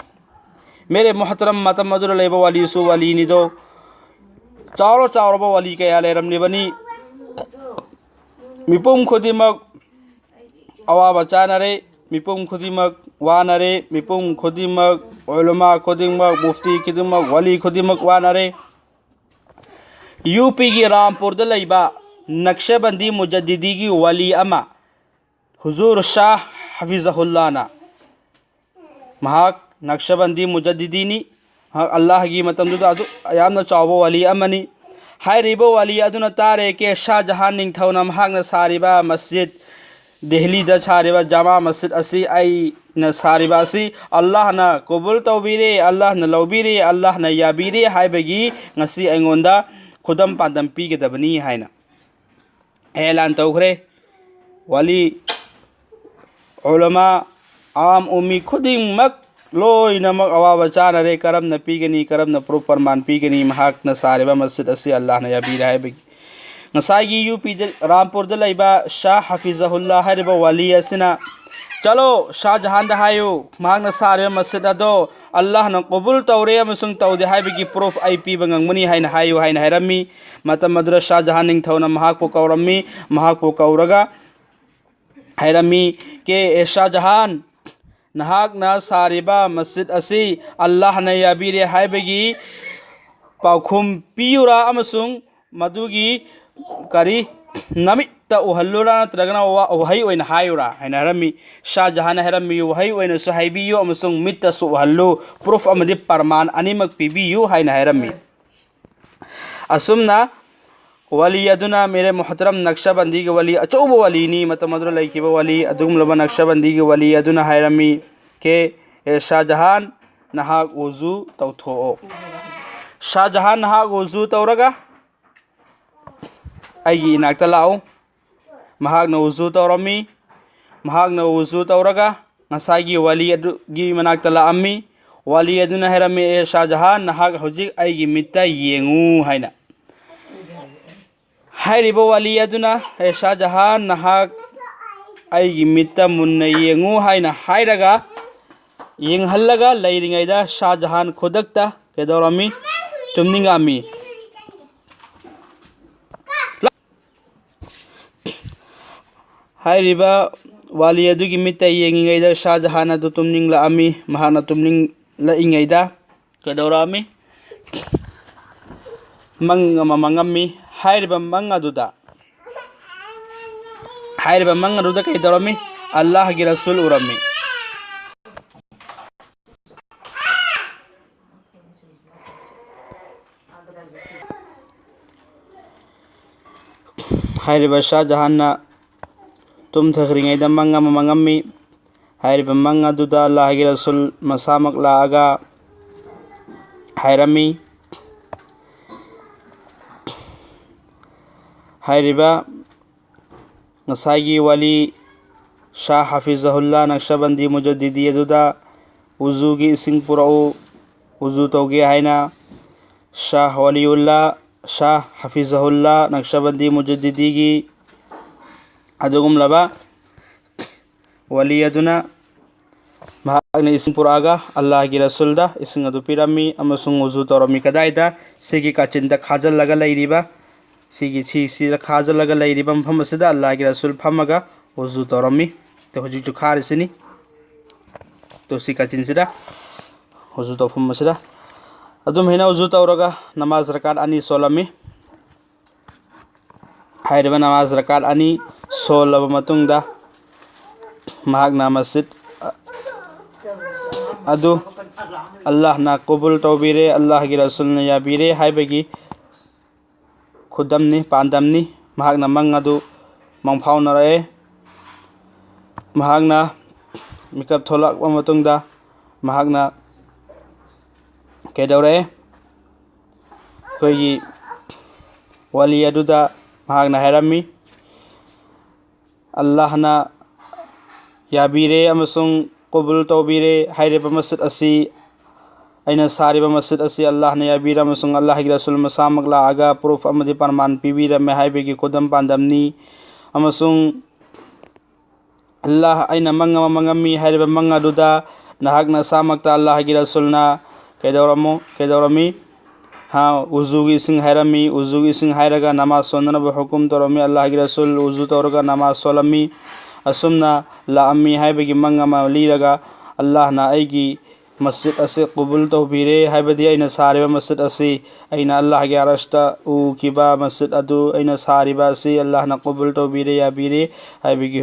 ꯃꯦꯔꯦ ꯃꯣꯍꯇꯔꯝ, ꯃꯇꯝ ꯑꯗꯨꯗ ꯂꯩꯕ ꯋꯥꯂꯤꯁꯨ ꯋꯥꯂꯤꯅꯤꯗꯣ꯫ ꯆꯥꯎꯔ ꯆꯥꯎꯔꯕ ꯋꯥꯂꯤ ꯀꯌꯥ ꯂꯩꯔꯝꯂꯤꯕꯅꯤ꯫ ꯃꯤꯄꯨꯝ ꯈꯨꯗꯤꯡꯃꯛ ꯑꯋꯥꯕ ꯆꯥꯅꯔꯦ, ꯃꯤꯄꯨꯝ ꯈꯨꯗꯤꯡꯃꯛ ꯋꯥꯅꯔꯦ, ꯃꯤꯄꯨꯝ ꯈꯨꯗꯤꯡꯃꯛ, ꯎꯂꯃꯥ ꯈꯨꯗꯤꯡꯃꯛ, ꯃꯨꯐꯇꯤ ꯈꯨꯗꯤꯡꯃꯛ, ꯋꯥꯂꯤ ꯈꯨꯗꯤꯡꯃꯛ ꯋꯥꯅꯔꯦ꯫ ꯌꯨ ꯄꯤꯒꯤ ꯔꯥꯝꯄꯨꯔꯗ ꯂꯩꯕ ꯅꯛꯁꯕꯟꯗꯤ ꯃꯨꯖꯗꯤꯗꯤꯒꯤ ꯋꯥꯂꯤ ꯑꯃ, ꯍꯨꯖꯨꯔ ꯁꯥꯍ ꯍꯐꯤꯖꯍꯨꯜꯂꯥꯅ, ꯃꯍꯥꯛ ꯅꯛꯁꯕꯟꯗꯤ ꯃꯨꯖꯗꯤꯗꯤꯅꯤ꯫ ꯃꯍꯥꯛ ꯑꯜꯂꯥꯍꯒꯤ ꯃꯇꯝꯗꯨꯗ ꯑꯗꯨ ꯌꯥꯝꯅ ꯆꯥꯎꯕ ꯋꯥꯂꯤ ꯑꯃꯅꯤ꯫ ꯍꯥꯏꯔꯤꯕ ꯋꯥꯂꯤ ꯑꯗꯨꯅ ꯇꯥꯔꯦ ꯀꯦ ꯁꯥꯍ ꯖꯍꯥꯟ ꯅꯤꯡꯊꯧꯅ ꯃꯍꯥꯛꯅ ꯁꯥꯔꯤꯕ ꯃꯁꯖꯤꯗ, ꯗꯦꯍꯂꯤꯗ ꯁꯥꯔꯤꯕ ꯖꯃꯥ ꯃꯁꯖꯤꯗ ꯑꯁꯤ ꯑꯩꯅ ꯁꯥꯔꯤꯕ ꯑꯁꯤ ꯑꯜꯂꯥꯍꯅ ꯀꯕꯨꯜ ꯇꯧꯕꯤꯔꯦ, ꯑꯜꯂꯥꯍꯅ ꯂꯧꯕꯤꯔꯦ, ꯑꯜꯂꯥꯍꯅ ꯌꯥꯕꯤꯔꯦ ꯍꯥꯏꯕꯒꯤ ꯉꯁꯤ ꯑꯩꯉꯣꯟꯗ ꯈꯨꯗꯝ ꯄꯥꯟꯗꯝ ꯄꯤꯒꯗꯕꯅꯤ ꯍꯥꯏꯅ ꯑꯦꯂꯥꯟ ꯇꯧꯈ꯭ꯔꯦ꯫ ꯋꯥꯂꯤ, ꯎꯂꯃꯥ, ꯑꯥꯝ ꯎꯃꯤ ꯈꯨꯗꯤꯡꯃꯛ ꯂꯣꯏꯅꯃꯛ ꯑꯋꯥꯕ ꯆꯥꯅꯔꯦ꯫ ꯀꯔꯝꯅ ꯄꯤꯒꯅꯤ, ꯀꯔꯝꯅ ꯄ꯭ꯔꯨꯐ ꯄ꯭ꯔꯃꯥꯟ ꯄꯤꯒꯅꯤ ꯃꯍꯥꯛꯅ ꯁꯥꯔꯤꯕ ꯃꯁꯖꯤꯗ ꯑꯁꯤ ꯑꯜꯂꯥꯍꯅ ꯌꯥꯕꯤꯔꯦ ꯍꯥꯏꯕꯒꯤ? ꯉꯁꯥꯏꯒꯤ ꯌꯨ ꯄꯤꯗ, ꯔꯥꯝꯄꯨꯔꯗ ꯂꯩꯕ ꯁꯥ ꯍꯥꯐꯤꯖꯍꯨꯜꯂꯥ ꯍꯥꯏꯔꯤꯕ ꯋꯥꯂꯤ ꯑꯁꯤꯅ, "ꯆꯠꯂꯣ, ꯁꯥ ꯖꯍꯥꯟꯗ ꯍꯥꯏꯌꯨ, ꯃꯍꯥꯛꯅ ꯁꯥꯔꯤꯕ ꯃꯁꯖꯤꯗ ꯑꯗꯣ ꯑꯜꯂꯥꯍꯅ ꯀꯕꯨꯜ ꯇꯧꯔꯦ ꯑꯃꯁꯨꯡ ꯇꯧꯗꯦ ꯍꯥꯏꯕꯒꯤ ꯄ꯭ꯔꯨꯐ ꯑꯩ ꯄꯤꯕ ꯉꯝꯒꯅꯤ ꯍꯥꯏꯅ ꯍꯥꯏꯌꯨ" ꯍꯥꯏꯅ ꯍꯥꯏꯔꯝꯃꯤ꯫ ꯃꯇꯝ ꯑꯗꯨꯗ ꯁꯥ ꯖꯍꯥꯟ ꯅꯤꯡꯊꯧꯅ ꯃꯍꯥꯛꯄꯨ ꯀꯧꯔꯝꯃꯤ꯫ ꯃꯍꯥꯛꯄꯨ ꯀꯧꯔꯒ ꯍꯥꯏꯔꯝꯃꯤ, "ꯀꯦ ꯑꯦ ꯁꯥ ꯖꯍꯥꯟ, ꯅꯍꯥꯛꯅ ꯁꯥꯔꯤꯕ ꯃꯁꯖꯤꯗ ꯑꯁꯤ ꯑꯜꯂꯥꯍꯅ ꯌꯥꯕꯤꯔꯦ ꯍꯥꯏꯕꯒꯤ ꯄꯥꯎꯈꯨꯝ ꯄꯤꯌꯨꯔꯥ ꯑꯃꯁꯨꯡ ꯃꯗꯨꯒꯤ ꯀꯔꯤ ꯅꯃꯤꯠꯇ ꯎꯍꯜꯂꯨꯔꯥ ꯅꯠꯇ꯭ꯔꯒꯅ ꯋꯥ-, ꯋꯥꯍꯩ ꯑꯣꯏꯅ ꯍꯥꯏꯌꯨꯔꯥ?" ꯍꯥꯏꯅ ꯍꯥꯏꯔꯝꯃꯤ꯫ ꯁꯥ ꯖꯍꯥꯟꯅ ꯍꯥꯏꯔꯝꯃꯤ, "ꯋꯥꯍꯩ ꯑꯣꯏꯅꯁꯨ ꯍꯥꯏꯕꯤꯌꯨ ꯑꯃꯁꯨꯡ ꯃꯤꯠꯇꯁꯨ ꯎꯍꯜꯂꯨ, ꯄ꯭ꯔꯨꯐ ꯑꯃꯗꯤ ꯄ꯭ꯔꯃꯥꯟ ꯑꯅꯤꯃꯛ ꯄꯤꯕꯤꯌꯨ" ꯍꯥꯏꯅ ꯍꯥꯏꯔꯝꯃꯤ꯫ ꯑꯁꯨꯝꯅ ꯋꯥꯂꯤ ꯑꯗꯨꯅ, ꯃꯦꯔꯦ ꯃꯣꯍꯇꯔꯝ, ꯅꯛꯁꯕꯟꯗꯤꯒꯤ ꯋꯥꯂꯤ, ꯑꯆꯧꯕ ꯋꯥꯂꯤꯅꯤ, ꯃꯇꯝ ꯑꯗꯨꯗ ꯂꯩꯈꯤꯕ ꯋꯥꯂꯤ, ꯑꯗꯨꯒꯨꯝꯂꯕ ꯅꯛꯁꯕꯟꯗꯤꯒꯤ ꯋꯥꯂꯤ ꯑꯗꯨꯅ ꯍꯥꯏꯔꯝꯃꯤ, "ꯀꯦ ꯑꯦ ꯁꯥ ꯖꯍꯥꯟ, ꯅꯍꯥꯛ ꯎꯖꯨ ꯇꯧꯊꯣꯛꯑꯣ꯫ ꯁꯥ ꯖꯍꯥꯟ, ꯅꯍꯥꯛ ꯎꯖꯨ ꯇꯧꯔꯒ ꯑꯩꯒꯤ ꯏꯅꯥꯛꯇ ꯂꯥꯛꯎ"꯫ ꯃꯍꯥꯛꯅ ꯎꯖꯨ ꯇꯧꯔꯝꯃꯤ꯫ ꯃꯍꯥꯛꯅ ꯎꯖꯨ ꯇꯧꯔꯒ ꯉꯁꯥꯏꯒꯤ ꯋꯥꯂꯤ ꯑꯗꯨꯒꯤ ꯃꯅꯥꯛꯇ ꯂꯥꯛꯑꯝꯃꯤ꯫ ꯋꯥꯂꯤ ꯑꯗꯨꯅ ꯍꯥꯏꯔꯝꯃꯤ, "ꯑꯦ ꯁꯥ ꯖꯍꯥꯟ, ꯅꯍꯥꯛ ꯍꯧꯖꯤꯛ ꯑꯩꯒꯤ ꯃꯤꯠꯇ ꯌꯦꯡꯉꯨ" ꯍꯥꯏꯅ꯫ ꯍꯥꯏꯔꯤꯕ ꯋꯥꯂꯤ ꯑꯗꯨꯅ, "ꯑꯦ ꯁꯥ ꯖꯍꯥꯟ, ꯅꯍꯥꯛ ꯑꯩꯒꯤ ꯃꯤꯠꯇ ꯃꯨꯟꯅ ꯌꯦꯡꯉꯨ" ꯍꯥꯏꯅ ꯍꯥꯏꯔꯒ, ꯌꯦꯡꯍꯜꯂꯒ ꯂꯩꯔꯤꯉꯩꯗ ꯁꯥ ꯖꯍꯥꯟ ꯈꯨꯗꯛꯇ ꯀꯩꯗꯧꯔꯝꯃꯤ? ꯇꯨꯝꯅꯤꯡꯉꯝꯃꯤ꯫ ꯍꯥꯏꯔꯤꯕ ꯋꯥꯂꯤ ꯑꯗꯨꯒꯤ ꯃꯤꯠꯇ ꯌꯦꯡꯉꯤꯉꯩꯗ ꯁꯥ ꯖꯍꯥꯟ ꯑꯗꯨ ꯇꯨꯝꯅꯤꯡꯂꯛꯑꯝꯃꯤ꯫ ꯃꯍꯥꯛꯅ ꯇꯨꯝꯅꯤꯡꯂꯛꯏꯉꯩꯗ ꯀꯩꯗꯧꯔꯛꯑꯝꯃꯤ? ꯃꯪ ꯑꯃ ꯃꯪꯉꯝꯃꯤ꯫ ꯍꯥꯏꯔꯤꯕ ꯃꯪ ꯑꯗꯨꯗ, ꯍꯥꯏꯔꯤꯕ ꯃꯪ ꯑꯗꯨꯗ ꯀꯩ ꯇꯧꯔꯝꯃꯤ? ꯑꯜꯂꯥꯍꯒꯤ ꯔꯁꯨꯜ ꯎꯔꯝꯃꯤ꯫ ꯍꯥꯏꯔꯤꯕ ꯁꯥ ꯖꯍꯥꯟꯅ ꯇꯨꯝꯊꯈ꯭ꯔꯤꯉꯩꯗ ꯃꯪ ꯑꯃ ꯃꯪꯉꯝꯃꯤ꯫ ꯍꯥꯏꯔꯤꯕ ꯃꯪ ꯑꯗꯨꯗ ꯑꯜꯂꯥꯍꯒꯤ ꯔꯁꯨꯜ ꯃꯁꯥꯃꯛ ꯂꯥꯛꯑꯒ ꯍꯥꯏꯔꯝꯃꯤ꯫ ꯍꯥꯏꯔꯤꯕ ꯉꯁꯥꯏꯒꯤ ꯋꯥꯂꯤ ꯁꯥ ꯍꯥꯐꯤꯖꯍꯨꯜꯂꯥ ꯅꯛꯁꯕꯟꯗꯤ ꯃꯨꯖꯗꯤꯗꯤ ꯑꯗꯨꯗ ꯎꯖꯨꯒꯤ ꯏꯁꯤꯡ ꯄꯨꯔꯛꯎ, ꯎꯖꯨ ꯇꯧꯒꯦ ꯍꯥꯏꯅ ꯁꯥꯍ ꯋꯥꯂꯤꯎꯜꯂꯥ, ꯁꯥꯍ ꯍꯐꯤꯖꯍꯨꯜꯂꯥ ꯅꯛꯁꯕꯟꯗꯤ ꯃꯨꯖꯗꯤꯗꯤꯒꯤ ꯑꯗꯨꯒꯨꯝꯂꯕ ꯋꯥꯂꯤ ꯑꯗꯨꯅ ꯃꯍꯥꯛꯅ ꯏꯁꯤꯡ ꯄꯨꯔꯛꯑꯒ ꯑꯜꯂꯥꯍꯒꯤ ꯔꯁꯨꯜꯗ ꯏꯁꯤꯡ ꯑꯗꯨ ꯄꯤꯔꯝꯃꯤ ꯑꯃꯁꯨꯡ ꯎꯖꯨ ꯇꯧꯔꯝꯃꯤ꯫ ꯀꯗꯥꯏꯗ? ꯁꯤꯒꯤ ꯀꯥꯆꯤꯟꯗ ꯈꯥꯖꯤꯜꯂꯒ ꯂꯩꯔꯤꯕ, ꯁꯤꯒꯤ, ꯁꯤꯁꯤꯗ ꯈꯥꯖꯤꯜꯂꯒ ꯂꯩꯔꯤꯕ ꯃꯐꯝ ꯑꯁꯤꯗ ꯑꯜꯂꯥꯍꯒꯤ ꯔꯁꯨꯜ ꯐꯝꯃꯒ ꯎꯖꯨ ꯇꯧꯔꯝꯃꯤ꯫ ꯇꯣ ꯍꯧꯖꯤꯛꯁꯨ ꯈꯥꯔꯤꯁꯤꯅꯤ꯫ ꯇꯣ ꯁꯤ ꯀꯥꯆꯤꯟꯁꯤꯗ ꯎꯖꯨ ꯇꯧꯐꯝ ꯑꯁꯤꯗ ꯑꯗꯨꯝ ꯍꯥꯏꯅ ꯎꯖꯨ ꯇꯧꯔꯒ ꯅꯃꯥꯖ ꯔꯀꯥꯠ ꯑꯅꯤ ꯁꯣꯜꯂꯝꯃꯤ꯫ ꯍꯥꯏꯔꯤꯕ ꯅꯃꯥꯖ ꯔꯀꯥꯠ ꯑꯅꯤ ꯁꯣꯜꯂꯕ ꯃꯇꯨꯡꯗ ꯃꯍꯥꯛꯅ ꯃꯁꯖꯤꯗ ꯑꯗꯨ ꯑꯜꯂꯥꯍꯅ ꯀꯕꯨꯜ ꯇꯧꯕꯤꯔꯦ, ꯑꯜꯂꯥꯍꯒꯤ ꯔꯁꯨꯜꯅ ꯌꯥꯕꯤꯔꯦ ꯍꯥꯏꯕꯒꯤ ꯈꯨꯗꯝꯅꯤ, ꯄꯥꯟꯗꯝꯅꯤ꯫ ꯃꯍꯥꯛꯅ ꯃꯪ ꯑꯗꯨ ꯃꯪꯐꯥꯎꯅꯔꯛꯑꯦ꯫ ꯃꯍꯥꯛꯅ ꯃꯤꯀꯞ ꯊꯣꯛꯂꯛꯄ ꯃꯇꯨꯡꯗ ꯃꯍꯥꯛꯅ ꯀꯩꯗꯧꯔꯛꯑꯦ? ꯑꯩꯈꯣꯏꯒꯤ ꯋꯥꯂꯤ ꯑꯗꯨꯗ ꯃꯍꯥꯛꯅ ꯍꯥꯏꯔꯝꯃꯤ, "ꯑꯜꯂꯥꯍꯅ ꯌꯥꯕꯤꯔꯦ ꯑꯃꯁꯨꯡ ꯀꯕꯨꯜ ꯇꯧꯕꯤꯔꯦ꯫ ꯍꯥꯏꯔꯤꯕ ꯃꯁꯖꯤꯗ ꯑꯁꯤ, ꯑꯩꯅ ꯁꯥꯔꯤꯕ ꯃꯁꯖꯤꯗ ꯑꯁꯤ ꯑꯜꯂꯥꯍꯅ ꯌꯥꯕꯤꯔꯦ ꯑꯃꯁꯨꯡ ꯑꯜꯂꯥꯍꯒꯤ ꯔꯁꯨꯜ ꯃꯁꯥꯃꯛ ꯂꯥꯛꯑꯒ ꯄ꯭ꯔꯨꯐ ꯑꯃꯗꯤ ꯄ꯭ꯔꯃꯥꯟ ꯄꯤꯕꯤꯔꯝꯃꯦ ꯍꯥꯏꯕꯒꯤ ꯈꯨꯗꯝ ꯄꯥꯟꯗꯝꯅꯤ꯫ ꯑꯃꯁꯨꯡ ꯑꯜꯂꯥꯍ, ꯑꯩꯅ ꯃꯪ ꯑꯃ ꯃꯪꯉꯝꯃꯤ꯫ ꯍꯥꯏꯔꯤꯕ ꯃꯪ ꯑꯗꯨꯗ ꯅꯍꯥꯛ ꯅꯁꯥꯃꯛꯇ ꯑꯜꯂꯥꯍꯒꯤ ꯔꯁꯨꯜꯅ ꯀꯩꯗꯧꯔꯝꯃꯣ, ꯀꯩꯗꯧꯔꯝꯃꯤ? ꯍꯥ, ꯎꯖꯨꯒꯤ ꯏꯁꯤꯡ ꯍꯥꯏꯔꯝꯃꯤ꯫ ꯎꯖꯨꯒꯤ ꯏꯁꯤꯡ ꯍꯥꯏꯔꯒ ꯅꯃꯥꯖ ꯁꯣꯟꯅꯅꯕ ꯍꯨꯀꯨꯝ ꯇꯧꯔꯝꯃꯤ꯫ ꯑꯜꯂꯥꯍꯒꯤ ꯔꯁꯨꯜ ꯎꯖꯨ ꯇꯧꯔꯒ ꯅꯃꯥꯖ ꯁꯣꯜꯂꯝꯃꯤ꯫ ꯑꯁꯨꯝꯅ ꯂꯥꯛꯑꯝꯃꯤ ꯍꯥꯏꯕꯒꯤ ꯃꯪ ꯑꯃ ꯂꯤꯔꯒ ꯑꯜꯂꯥꯍꯅ ꯑꯩꯒꯤ ꯃꯁꯖꯤꯗ ꯑꯁꯤ ꯀꯕꯨꯜ ꯇꯧꯕꯤꯔꯦ, ꯍꯥꯏꯕꯗꯤ ꯑꯩꯅ ꯁꯥꯔꯤꯕ ꯃꯁꯖꯤꯗ ꯑꯁꯤ ꯑꯩꯅ ꯑꯜꯂꯥꯍꯒꯤ ꯑꯔꯁꯇ ꯎꯈꯤꯕ ꯃꯁꯖꯤꯗ ꯑꯗꯨ ꯑꯩꯅ ꯁꯥꯔꯤꯕ ꯑꯁꯤ ꯑꯜꯂꯥꯍꯅ ꯀꯕꯨꯜ ꯇꯧꯕꯤꯔꯦ, ꯌꯥꯕꯤꯔꯦ ꯍꯥꯏꯕꯒꯤ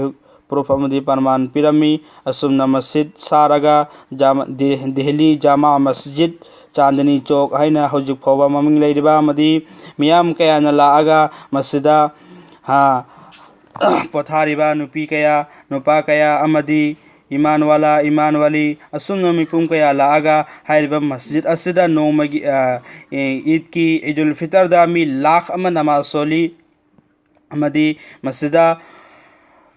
ꯄ꯭ꯔꯨꯐ ꯑꯃꯗꯤ ꯄ꯭ꯔꯃꯥꯟ ꯄꯤꯔꯝꯃꯤ꯫ ꯑꯁꯨꯝꯅ ꯃꯁꯖꯤꯗ ꯁꯥꯔꯒ ꯖꯥꯃ-, ꯗꯦ-, ꯗꯦꯍꯂꯤ ꯖꯥꯃꯥ ꯃꯁꯖꯤꯗ, ꯆꯥꯟꯗꯅꯤ ꯆꯧꯛ ꯍꯥꯏꯅ ꯍꯧꯖꯤꯛ ꯐꯥꯎꯕ ꯃꯃꯤꯡ ꯂꯩꯔꯤꯕ ꯑꯃꯗꯤ ꯃꯤꯌꯥꯝ ꯀꯌꯥꯅ ꯂꯥꯛꯑꯒ ꯃꯁꯤꯗ, ꯍꯥ, ꯄꯣꯊꯥꯔꯤꯕ ꯅꯨꯄꯤ ꯀꯌꯥ, ꯅꯨꯄꯥ ꯀꯌꯥ ꯑꯃꯗꯤ ꯏꯃꯥꯟꯋꯥꯂꯥ, ꯏꯃꯥꯟꯋꯥꯂꯤ ꯑꯁꯨꯝꯅ ꯃꯤꯄꯨꯝ ꯀꯌꯥ ꯂꯥꯛꯑꯒ ꯍꯥꯏꯔꯤꯕ ꯃꯁꯖꯤꯗ ꯑꯁꯤꯗ ꯅꯣꯡꯃꯒꯤ, ꯑ, ꯏꯗꯀꯤ, ꯏꯗꯨꯜ ꯐꯤꯇꯔꯗ ꯃꯤ ꯂꯥꯈ ꯑꯃ ꯅꯃꯥꯖ ꯁꯣꯜꯂꯤ꯫ ꯑꯃꯗꯤ ꯃꯁꯤꯗ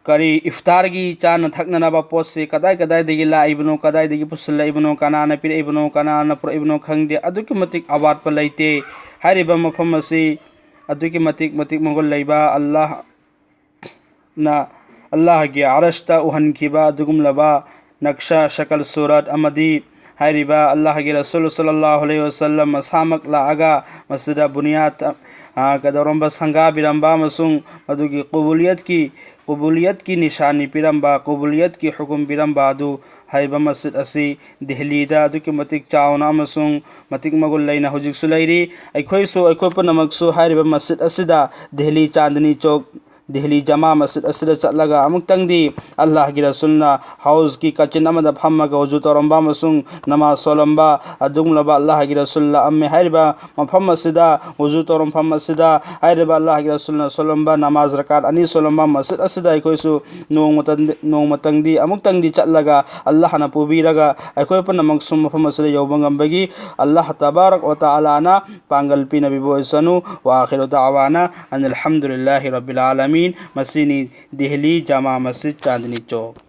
ꯀꯔꯤ ꯏꯐꯇꯥꯔꯒꯤ ꯆꯥꯅ ꯊꯛꯅꯅꯕ ꯄꯣꯠꯁꯤ ꯀꯗꯥꯏ ꯀꯗꯥꯏꯗꯒꯤ ꯂꯥꯛꯏꯕꯅꯣ, ꯀꯗꯥꯏꯗꯒꯤ ꯄꯨꯁꯤꯜꯂꯛꯏꯕꯅꯣ, ꯀꯅꯥꯅ ꯄꯤꯔꯛꯏꯕꯅꯣ, ꯀꯅꯥꯅ ꯄꯨꯔꯛꯏꯕꯅꯣ ꯈꯪꯗꯦ꯫ ꯑꯗꯨꯛꯀꯤ ꯃꯇꯤꯛ ꯑꯋꯥꯠꯄ ꯂꯩꯇꯦ꯫ ꯍꯥꯏꯔꯤꯕ ꯃꯐꯝ ꯑꯁꯤ ꯑꯗꯨꯛꯀꯤ ꯃꯇꯤꯛ ꯃꯇꯤꯛ ꯃꯒꯨꯟ ꯂꯩꯕ, ꯑꯜꯂꯥꯍꯅ ꯑꯜꯂꯥꯍꯒꯤ ꯑꯔꯁꯇ ꯎꯍꯟꯈꯤꯕ ꯑꯗꯨꯒꯨꯝꯂꯕ ꯅꯛꯁꯥ, ꯁꯀꯜ ꯁꯨꯔꯠ ꯑꯃꯗꯤ ꯍꯥꯏꯔꯤꯕ ꯑꯜꯂꯥꯍꯒꯤ ꯔꯁꯨꯜ ꯁꯜꯂꯜꯂꯥꯍꯨ ꯑꯂꯩꯍꯤ ꯋꯁꯜꯂꯝ ꯃꯁꯥꯃꯛ ꯂꯥꯛꯑꯒ ꯃꯁꯤꯗ ꯕꯨꯅꯤꯌꯥꯠ, ꯑ, ꯀꯩꯗꯧꯔꯝꯕ, ꯁꯪꯒꯥꯕꯤꯔꯝꯕ ꯑꯃꯁꯨꯡ ꯃꯗꯨꯒꯤ ꯀꯨꯕꯨꯂꯤꯌꯠꯀꯤ, ꯀꯨꯕꯨꯂꯤꯌꯠꯀꯤ ꯅꯤꯁꯥꯅꯤ ꯄꯤꯔꯝꯕ, ꯀꯨꯕꯨꯂꯤꯌꯠꯀꯤ ꯍꯨꯀꯨꯝ ꯄꯤꯔꯝꯕ ꯑꯗꯨ ꯍꯥꯏꯔꯤꯕ ꯃꯁꯖꯤꯗ ꯑꯁꯤ ꯗꯦꯍꯂꯤꯗ ꯑꯗꯨꯛꯀꯤ ꯃꯇꯤꯛ ꯆꯥꯎꯅ ꯑꯃꯁꯨꯡ ꯃꯇꯤꯛ ꯃꯒꯨꯟ ꯂꯩꯅ ꯍꯧꯖꯤꯛꯁꯨ ꯂꯩꯔꯤ꯫ ꯑꯩꯈꯣꯏꯁꯨ, ꯑꯩꯈꯣꯏ ꯄꯨꯝꯅꯃꯛꯁꯨ ꯍꯥꯏꯔꯤꯕ ꯃꯁꯖꯤꯗ ꯑꯁꯤꯗ, ꯗꯦꯍꯂꯤ ꯆꯥꯟꯗꯅꯤ ꯆꯧꯛ, ꯗꯦꯍꯂꯤ ꯖꯃꯥ ꯃꯁꯖꯤꯗ ꯑꯁꯤꯗ ꯆꯠꯂꯒ ꯑꯃꯨꯛꯇꯪꯗꯤ ꯑꯜꯂꯥꯍꯒꯤ ꯔꯁꯨꯜꯅ ꯍꯥꯎꯖꯀꯤ ꯀꯥꯆꯤꯟ ꯑꯃꯗ ꯐꯝꯃꯒ ꯋꯨꯖꯨ ꯇꯧꯔꯝꯕ ꯑꯃꯁꯨꯡ ꯅꯃꯥꯖ ꯁꯣꯜꯂꯝꯕ ꯑꯗꯨꯒꯨꯝꯂꯕ ꯑꯜꯂꯥꯍꯒꯤ ꯔꯁꯨꯜ ꯂꯥꯛꯑꯝꯃꯦ꯫ ꯍꯥꯏꯔꯤꯕ ꯃꯐꯝ ꯑꯁꯤꯗ, ꯋꯨꯖꯨ ꯇꯧꯔꯝꯐꯝ ꯑꯁꯤꯗ ꯍꯥꯏꯔꯤꯕ ꯑꯜꯂꯥꯍꯒꯤ ꯔꯁꯨꯜꯅ ꯁꯣꯜꯂꯝꯕ ꯅꯃꯥꯖ ꯔꯀꯥꯠ ꯑꯅꯤ ꯁꯣꯜꯂꯝꯕ ꯃꯁꯖꯤꯗ ꯑꯁꯤꯗ ꯑꯩꯈꯣꯏꯁꯨ ꯅꯣꯡꯃꯇꯪꯗꯤ, ꯅꯣꯡꯃꯇꯪꯗꯤ, ꯑꯃꯨꯛꯇꯪꯗꯤ ꯆꯠꯂꯒ ꯑꯜꯂꯥꯍꯅ ꯄꯨꯕꯤꯔꯒ ꯑꯩꯈꯣꯏ ꯄꯨꯝꯅꯃꯛꯁꯨ ꯃꯐꯝ ꯑꯁꯤꯗ ꯌꯧꯕ ꯉꯝꯕꯒꯤ ꯑꯜꯂꯥꯍ ꯇꯕꯥꯔꯛ ꯋ ꯇꯥꯂꯥꯅ ꯄꯥꯡꯒꯜ ꯄꯤꯅꯕꯤꯕ ꯑꯣꯏꯁꯅꯨ꯫ ꯋꯥ ꯑꯥꯈꯤꯔꯨ ꯗꯥꯋꯥꯅ ꯑꯅꯤꯜ ꯍꯝꯗꯨꯂꯤꯜꯂꯥꯍꯤ ꯔꯕꯤꯜ ꯑꯥꯂꯃꯤꯟ꯫ ꯃꯁꯤꯅꯤ ꯗꯦꯍꯂꯤ ꯖꯃꯥ ꯃꯁꯖꯤꯗ ꯆꯥꯟꯗꯅꯤ ꯆꯧꯛ꯫